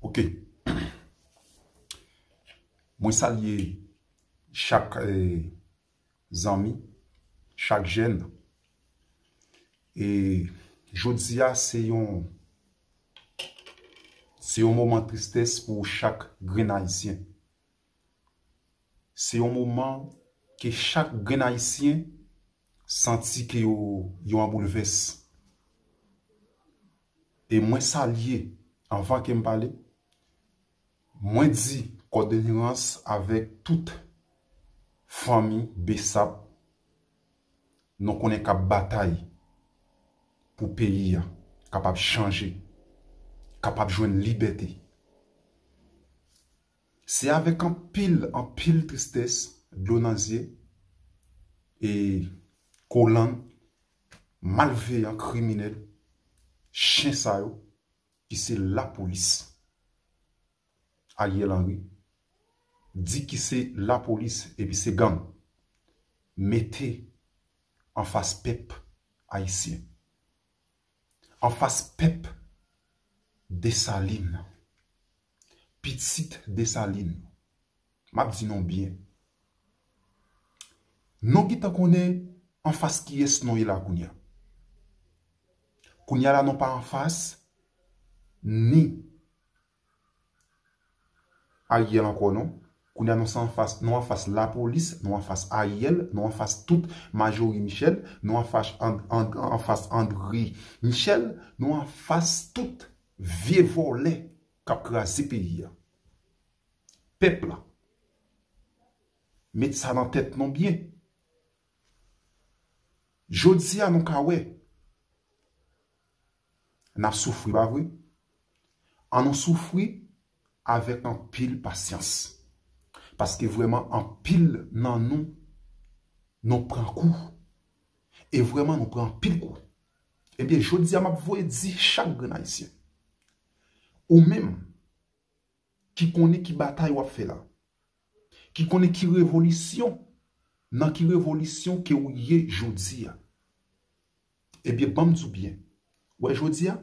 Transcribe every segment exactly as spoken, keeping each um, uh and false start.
Ok. Mwen salye chak eh, zanmi, chak jèn. E jodi a se yon se yon moman tristès pou chak grenn ayisyen. Se yon moman ke chak grenn ayisyen santi ke yo yo an boulvès. E mwen salye, anvan ke m pale, mwen di kondoleyans avèk tout fanmi Besap nou konnen k ap batay pou peyi a kapab chanje, kapab jwenn libète. Se avèk anpil, anpil tristès, dlo nan zye, e kolann, malveyan, kriminèl, chen sa yo, ki se lapolis, Ariel Henry, di ki se lapolis epi se gang, mete anfas pèp ayisyen, anfas pèp Desalin, pitit Desalin. M ap di nou byen. Nou gentan konnen anfas kiyès nou ye la kounye a. Kounye a la nou pa anfas ni Ariel ankò non. Kounye a nou se anfas, nou anfas lapolis, nou anfas Ariel, nou anfas tout Majorie Michel, nou anfas, And, And, anfas André Michel, nou anfas tout vye vòlè k ap kraze peyi a. Pèp la, met sa nan tèt nou byen. Jodi a nou ka wè, n ap soufri, pa vre? An nou soufri avèk anpil pasyans. Paske vrèman anpil nan nou, nou pran kou. E vrèman nou pran anpil kou. Ebyen, jodi a m ap voye di chak grenn ayisyen. Ou menm, ki konnen ki batay w ap fè la, ki konnen ki revolisyon, nan ki revolisyon ke w ye jodi a. Ebyen, ban m di w byen. W wè jodi a,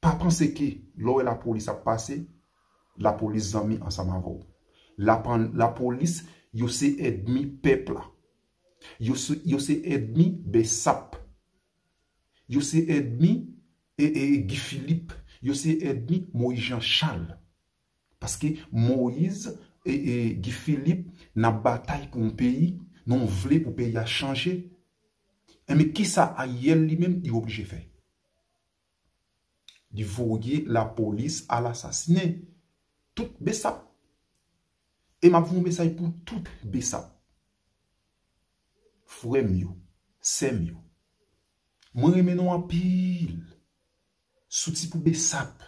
pa panse ke lè w wè lapolis ap pase, lapolis zanmi ansanm avè w. Lapan-, lapolis, yo se ènmi pèp la. Yo se, yo se ènmi Besap. Yo se ènmi e, e, Guy Philippe. Yo se ènmi Moïse Jean Charles. Paske Moïse e, e Guy Philippe n ap batay pou yon peyi, nou vle pou peyi a chanje. Enben, kisa Ariel li menm li oblije fè? Li voye lapolis al asasinen tout Besap. E m ap voye yon mesaj pou tout Besap. Frè m yo, sè m yo, mwen renmen nou anpil. Souti pou Besap.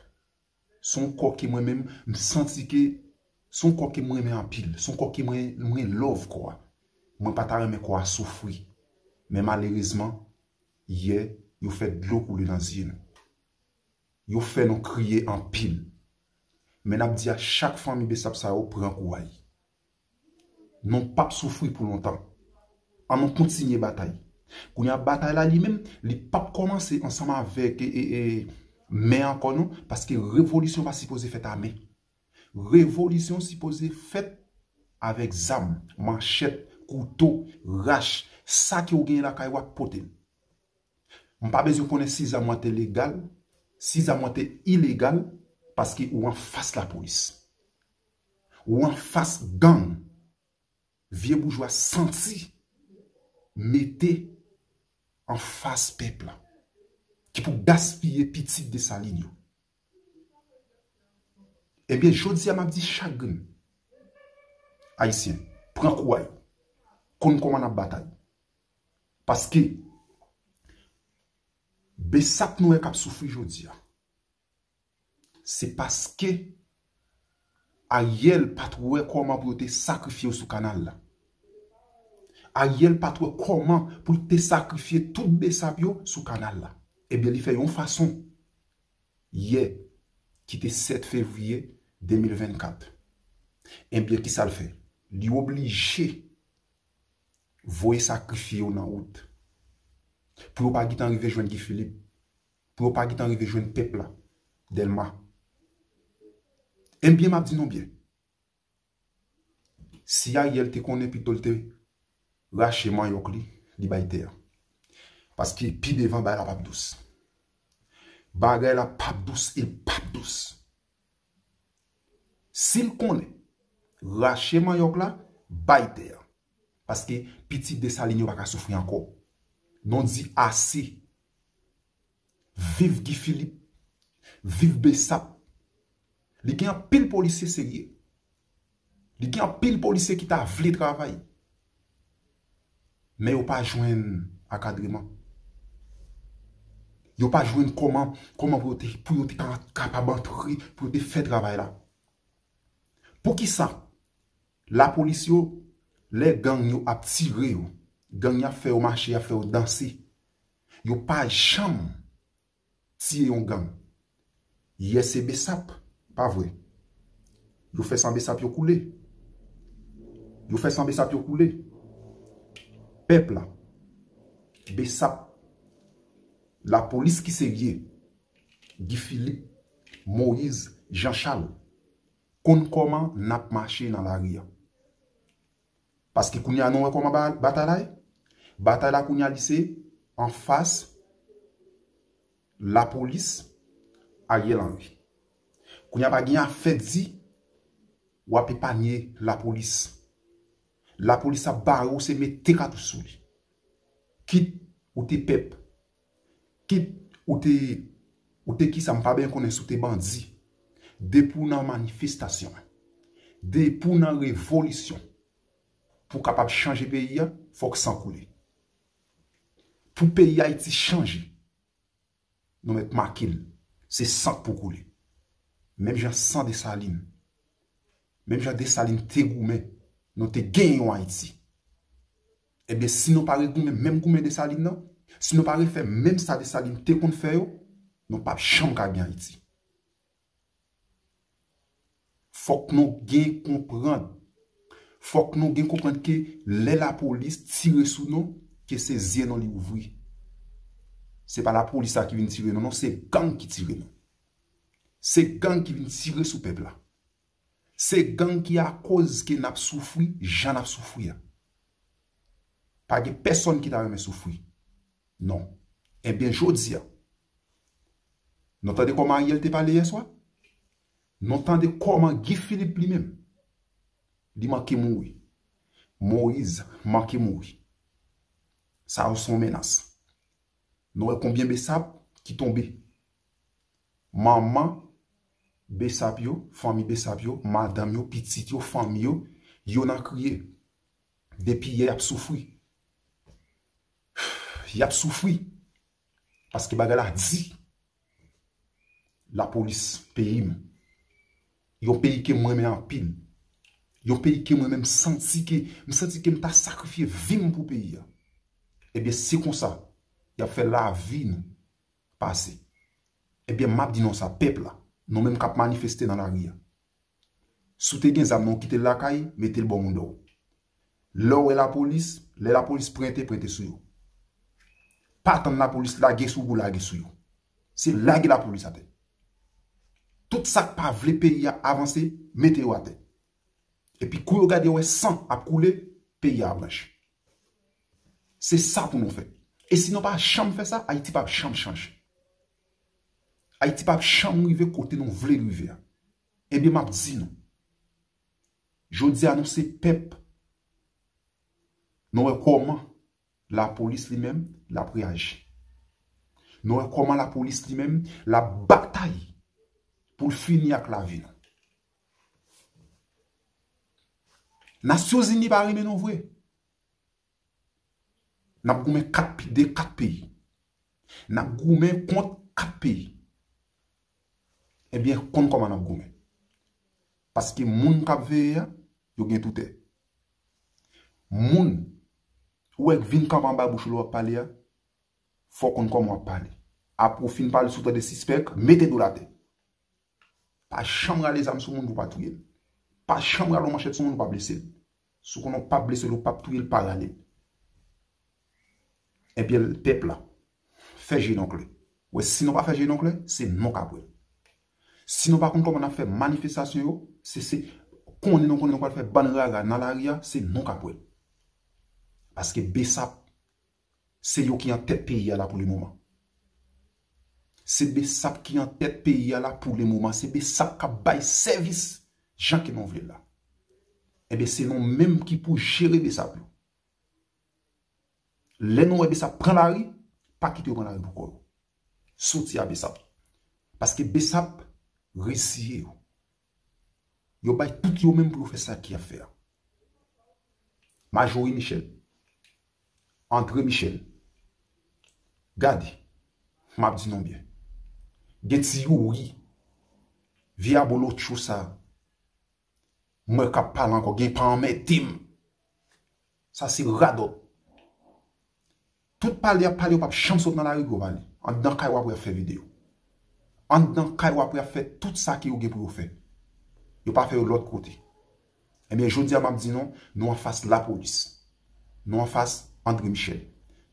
Se yon kò ke mwen menm, m santi ke se yon kò ke mwen renmen anpil. Se yon kò ke mwen, mwen love kò a. Mwen pa ta renmen kò a soufri. Men malerezman, yè, yo fè dlo koule nan zye nou. Yo fè nou kriye anpil. Men n ap di a chak fanmi Besap sa yo pran kouray. Nou p ap soufri pou lontan. An nou kontinye batay. Kounye a batay la li menm, li p ap kòmanse ansanm avèk e, e, e, men ankò non, paske revolisyon pa sipoze fèt a men. Revolisyon sipoze fèt avèk zam, manchèt, kouto, rach, sa ke w genyen lakay ou ap pote l. M pa bezwen konnen si zam ou an te legal, si zam ou an te ilegal, paske ou anfas lapolis. Ou anfas gang. Vye boujwa santi mete anfas pèp la, ki pou gaspiye pitit Desalin yo. Ebyen, jodi a m ap di chak grenn Ayisyen, pran kouray, konn kòman n ap batay. Paske Besap nou wè k ap soufri jodi a. Se paske Ariel pa t wè kòman pou yo te sakrifye yo sou kanal la. Ariel pa t wè kòman pou l te sakrifye tout Besap yo sou kanal la. Ebyen, li fè yon fason. Yè, ki te sèt fevriye de mil vennkat. Ebyen, kisa l fè? Li oblije voye sakrifye yo nan wout. Pou yo pa gentan rive jwenn Guy Philippe. Pou yo pa gentan rive jwenn pèp la, Dèlma. Ebyen, m ap di nou byen. Si Ariel te konnen, pito l te rache manyòk li, li bay tè a. Paske pi devan, bagay la p ap dous. Bagay la p ap dous, e l p ap dous. Si l konnen, rache manyòk la, bay tè a. Paske pitit Desalin yo pa ka soufri ankò. Nou di ase. Viv Guy Philippe. Viv Bessap. Li gen anpil polisye serye. Li gen anpil polisye ki ta vle travay. Men yo pa jwenn akadreman. Yo pa jwenn kòman, kòman pou yo te, pou yo te ka, kapab antre, pou yo te fè travay la. Poukisa lapolis yo, lè gang yo ap tire yo, gang yo ap fè yo mache, ap fè yo danse, yo pa janm tiye yon gang? Yè se Bessap, pa vre? Yo fè san Bessap yo koule. Yo fè san Bessap yo koule. Pèp la, Bessap, lapolis ki serye, Guy Philippe, Moïse, Jean Charles, konn kòman n ap mache nan lari a. Paske kounye a nou wè kòman ba-, batay la ye. Batay la kounye a li se anfas lapolis Ariel Henry. Kounye a pa gen afè di w ap epanye lapolis. Lapolis ap bare w, se mete katouch sou li. Kit ou te pèp, kit ou te, ou te kisa, m pa byen konnen si w te bandi. Depi w nan manifestasyon, depi w nan revolisyon, pou w kapab chanje peyi a, fòk san koule. Pou peyi Ayiti chanje, nou mèt make l. Se san k pou koule. Menm jan san Desalin. Menm jan Desalin te goumen, nou te genyen yon Ayiti. Ebyen, si nou pa regoumen menm goumen Desalin nan, si nou pa refè menm sa Desalin te konn fè yo, nou p ap janm ka gen Ayiti. Fòk nou gen konprann. Fòk nou gen konprann ke lè lapolis tire sou nou, ke se zye nou li ouvri. Se pa lapolis la ki vin tire nou, non, se gang ki tire nou. Se gang ki vin tire sou pèp la. Se gang ki akoz ke n ap soufri jan n ap soufri a. Pa gen pèsonn ki ta renmen soufri. Non. Ebyen, jodi a, nou tande kòman Ariel te pale yèswa? Nou tande kòman Guy Philippe li menm, li manke mouri. Moïse manke mouri. Sa yo se yon menas. Nou wè konbyen Bessap ki tonbe. Manman Bessap yo, fanmi Bessap yo, madanm yo, pitit yo, fanmi yo, yo nan kriye. Depi yè, y ap soufri. Y ap soufri. Paske bagay la di. Lapolis peyi m. Yon peyi ke m renmen anpil. Yon peyi ke mwen menm m santi ke, m santi ke m ta sakrifye vi m pou peyi a. Ebyen, se konsa y ap fè lavi nou pase. Ebyen, m ap di nou sa, pèp la, nou menm k ap manifeste nan lari a. Si w te gen zam nan, w kite l lakay, mete l bò mouda w. Lè w wè lapolis, lè lapolis prente, prente sou yo. Pa tann lapolis lage sou ou, lage sou yo. Se lage lapolis atè. Tout sa k pa vle peyi a avanse, mete yo atè. Epi kou yo gade yo wè san ap koule, peyi a ap ranje. Se sa pou nou fè. E si nou pa janm fè sa, Ayiti p ap janm chanje. Ayiti p ap janm rive kote nou vle rive a. Ebyen, m ap di nou, jodi a nou se pèp. Nou wè kòman lapolis li menm, l ap reyaji. Nou wè kòman lapolis li menm, l ap batay pou l fini ak lavi nou. Nasyonzini pa renmen nou vre. N ap goumen kat pi-, de kat peyi. N ap goumen kont kat peyi. Ebyen, konn kòman n ap goumen. Paske moun k ap veye a, yo gen toutè. Moun ou wè k vin kanpe anba bouch ou lè w ap pale a, fò w konn kòman w ap pale. Apre w fin pale, si w tande sispèk, mete do l atè. Pa janm rale zam sou moun pou w pa touye l. Pa janm rale yon manchèt sou moun pou w pa blese l. Si w konnen w p ap blese l, ou p ap touye l, pa rale l. Ebyen, pèp la, fè je nou klè. Wè, si nou pa fè je nou klè, se nou k ap wè l. Si nou pa konn kòman n ap fè manifestasyon yo, se, se konnen nou konnen nou pral fè bann rara nan lari a, se nou k ap wè l. Paske BSAP, se yo ki an tèt peyi a la pou le moman. Se BSAP ki an tèt peyi a la pou le moman. Se BSAP k ap bay sèvis jan ke nou vle l la. Ebyen, se nou menm ki pou jere BSAP yo. Lè nou wè BSAP pran lari, pa kite yo pran lari pou kò yo. Soti a BSAP. Paske BSAP reziye yo. Yo bay tout yo menm pou yo fè sa ki ap fè a. Majorie Michel, André Michel, gade, m ap di nou byen. Gen ti Youri, vye abolotcho sa, m wè k ap pale ankò, gen pa anmède m. Sa se radòt. Tout pale y ap pale, yo p ap janm sot nan lari pou yo pale. Anndan kay w ap wè y ap fè videyo. Anndan kay w ap wè y ap fè tout sa ke yo gen pou yo fè. Yo pa fè yo lòt kote. Ebyen, jodi a m ap di nou, nou anfas lapolis. Nou anfas André Michel.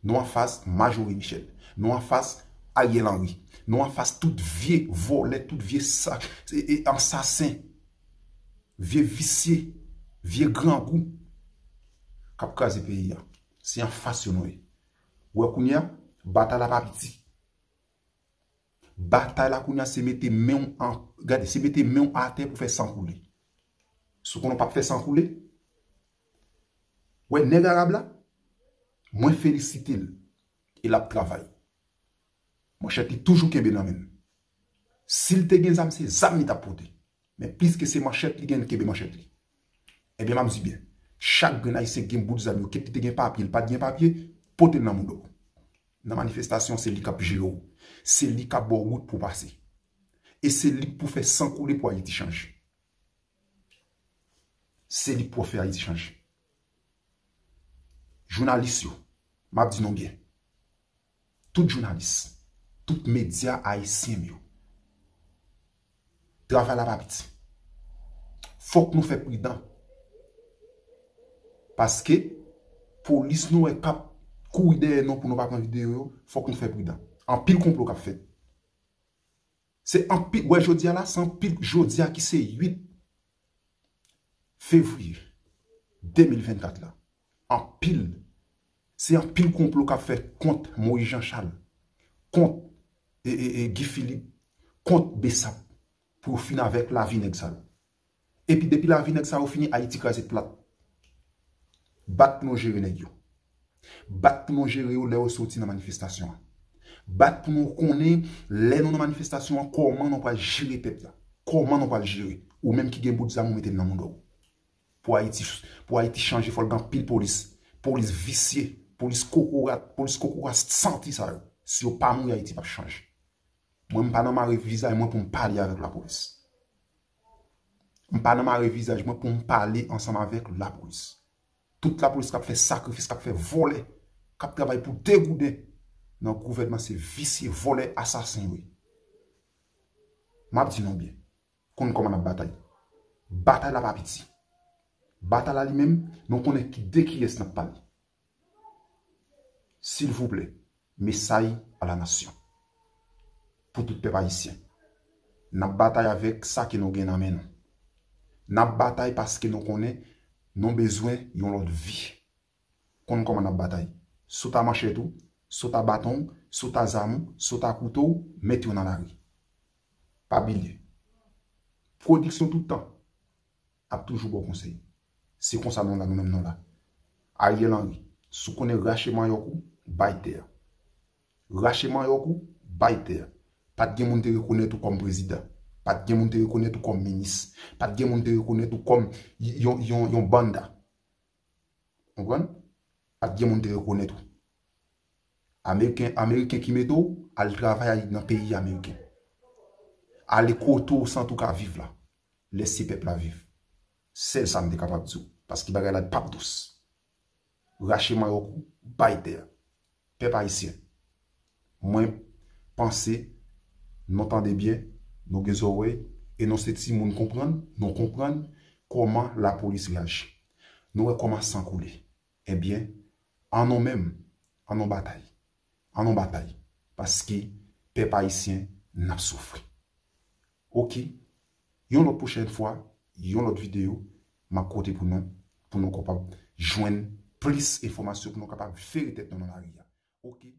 Nou anfas Majorie Michel. Nou anfas Ariel Henry. Nou anfas tout vye vòlè, tout vye sa, e, e, ansasen. Vye visye, vye grangou k ap kraze peyi a. Se anfas yo nou ye. Ou wè kounye a, batay la pa piti. Batay la kounye a se mete men w an, gade, se mete men w atè pou fè san koule. Si w konnen w p ap fè san koule, wè nèg arab la, mwen felisite l e l ap travay. Manchèt li toujou kenbe nan men l. Si l te gen zam, se zam li t ap pote. Men pliske se manchèt li gen, li kenbe manchèt li. Ebyen, m ap di byen, chak grenn Ayisyen ki gen bout zam yo, kit li te gen papye, li pa t gen papye, pote l nan mouda w. Nan manifestasyon, se li k ap jere w. Se li k ap ba w wout pou w pase. E se li k pou fè san koule pou Ayiti chanje. Se li k pou fè Ayiti chanje. Jounalis yo, m ap di nou byen. Tout jounalis, tout medya ayisyen m yo. Travay la pa piti. Fòk nou fè pridan. Paske polis nou wè k ap kouri dèyè nou pou nou pa pran videyo yo, fòk nou fè pridan. Anpil konplo k ap fèt. Se anpil, wè jodi a la, se anpil, jodi a ki se uit fevriye de mil vennkat la. Anpil, se anpil konplo k ap fèt kont Moïse Jean Charles, kont, e, e, e, Guy Philippe, kont BSAP, pou yo fin avèk lavi nèg sa yo. Epi depi lavi nèg sa yo fini, Ayiti kraze plat. Bat pou nou jere nèg yo. Bat pou nou jere yo lè yo soti nan manifestasyon an. Bat pou nou konnen lè nou nan manifestasyon an, kòman nou pral jere pèp la. Kòman nou pral jere. Ou menm ki gen bout zam, ou mete l nan mouda w. Pou Ayiti, pou Ayiti chanje, fò l gen anpil polis. Polis visye, polis kokorat, polis kokorat santi sa yo. Si yo pa mouri, Ayiti p ap chanje. Mwen, m pa nan mare vizaj mwen pou m pale avèk lapolis. M pa nan mare vizaj mwen pou m pale ansanm avèk lapolis. Tout lapolis k ap fè sakrifis, k ap fè vòlè, k ap travay pou degouden nan gouvènman, se visye, vòlè, asasen yo ye. M ap di nou byen, konn kòman n ap batay. Batay la pa piti. Batay la li menm, nou konnen ki, de kiyès n ap pale. Silvouplè, mesay a la nasyon. Pou tout pèp ayisyen. N ap batay avèk sa ke nou gen nan men nou. N ap batay paske nou konnen nou bezwen yon lòt vi. Konn kòman n ap batay. Sot a manchèt ou, sot a baton w, sot a zam ou, sot a kouto w, mete yo nan lari. Pa bliye. Pwodiksyon tout tan ap toujou ba w konsèy. Se konsa nou la, nou menm nou la. Ariel Henry, si w konnen rache manyòk ou, bay tè a. Rache manyòk ou, bay tè a. Pa t gen moun te rekonèt ou kòm prezidan. Pa t gen moun te rekonèt ou kòm minis. Pa t gen moun te rekonèt ou kòm y-, yon, yon, yon banda. Konprann? Pa t gen moun te rekonèt ou. Ameriken, Ameriken ki mete w, al travay nan peyi Ameriken. Ale kote w santi w ka viv la. Lèse pèp la viv. Sèl sa m te kapab di w. Paske bagay la p ap dous. Rache manyòk ou, bay tè a. Pèp ayisyen, mwen panse nou tande byen, nou gen zòrèy, e nou se timoun konprann, nou konprann kòman lapolis reyaji. Nou wè kòman san koule. Ebyen, an nou menm, an nou batay. An nou batay. Paske pèp ayisyen, n ap soufri. Ok. Yon lòt pwochèn fwa, yon lòt videyo, m ap konte pou nou, pou nou kapab jwenn plis enfòmasyon, pou nou kapab vire tèt nou nan lari a. Ok.